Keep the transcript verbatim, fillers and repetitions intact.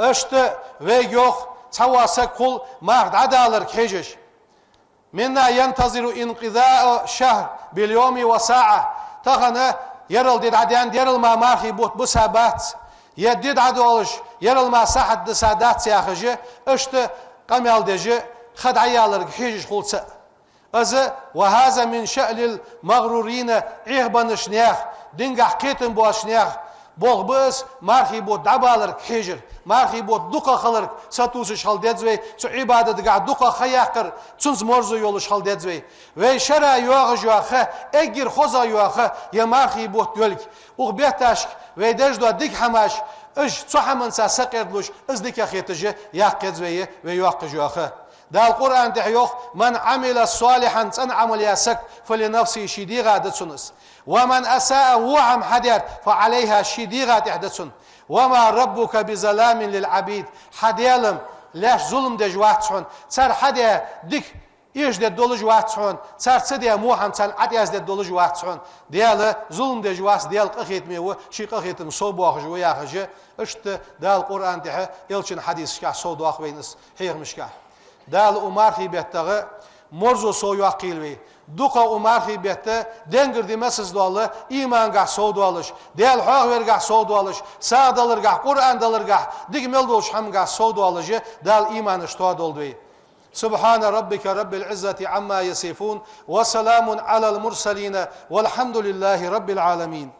Иштта вайга йоах, цхьавола саг хул марха дӀадаларга хьежаш. منا ينتظر انقضاء الشهر باليوم والساعة. Тахан ерал ди дӀадаьннад, ерал мара мархий бутт биса бац, е ди дӀадолаш, ерал мара сахьат диса дац яхаш, иштта къамаьл деш, ха дӀаяларга хьежаш хул цаӀ. Из, وهذا من شأن المغرورين, Ӏехабеннача наьха, дингахьа кхетам боацача наьха болх ба из, мархий бутт дӀабаларга хьежар, мархий бутт дукхагӀа хиларга сатувсаш хила деза вай, цу Ӏибадатагахьа дукхагӀа ха яккхар, цунца марзо йолаш хила деза вай. Вай шера йоагӀаш йола ха, эггара хозагӀа йола ха, е мархий бутт йолга. Укх бетташка вай деш дола дика хӀамаш, уж цу хӀаманца сакъердалуш, из дика хеташ яккха еза вай, вай йоаккхаш йола ха. Дала Къуръан тӀа йоах: من عمل صالحا, цӀена Ӏамал яь саг, فلنفسه, ший дегӀа да цунна из. ومن أساء, во хӀама хьадаьр, فعليها, ший дегӀа тӀа да цунна. وما ربك بظلام للعبيد, хьа Даьла лаьшта зулам деш вац хьона, цар хьадаь дика эшадергдолаш вац хьона, цар ца даь во хӀама царна ӀотӀаяздаргдолаш вац хьона. Даьла зулам деш вац, Даьла къахетаме ва, ший къахетам совбоахаш ва яхаш, иштта Дала Къуръан тӀа, элчан хьадисашка совдоах вайна из хьехамашка. Дала укх мархий беттагӀа марзо совйоаккхийла вай. ДукхагӀа укх мархий бетта денгара ди массаза дола имангахьа совдоалаш, Даьла хьоахавергахьа совдоалаш, сагӀа даларгахьа, Къуръан даларгахьа, дика мел долча хӀамангахьа совдоалаш, Дала иманаш тоадолда вай. سبحان ربك رب العزة عما يصفون، وسلام على المرسلين، والحمد لله رب العالمين.